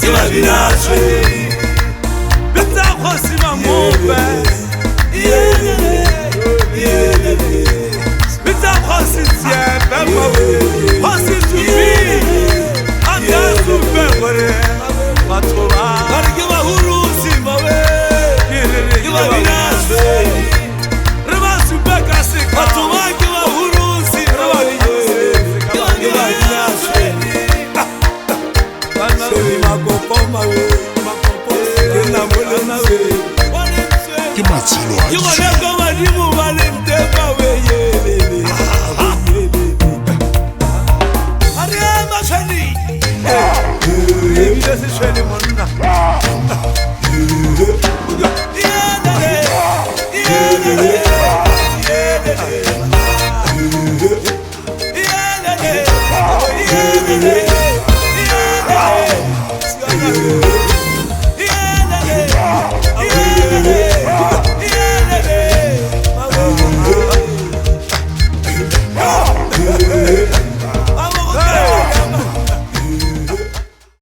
Ke Babinatswe. Bitsa kgosi Mangope. Bitsa kgosi Tsiepe mawe. Kgosi Supi. A ka supe gore batho ba. Ba re ke bahurusi mawe. Ke re re ke Babinatswe. Re ba supe ka seka. Batho ba ke bahurusi re ba ke Babinatswe. Ke matshelo a Ke gona ditšhaba. ko badimo ba leng teng ba weyelele. A re ema tshwane. Ebile se tshwene monna.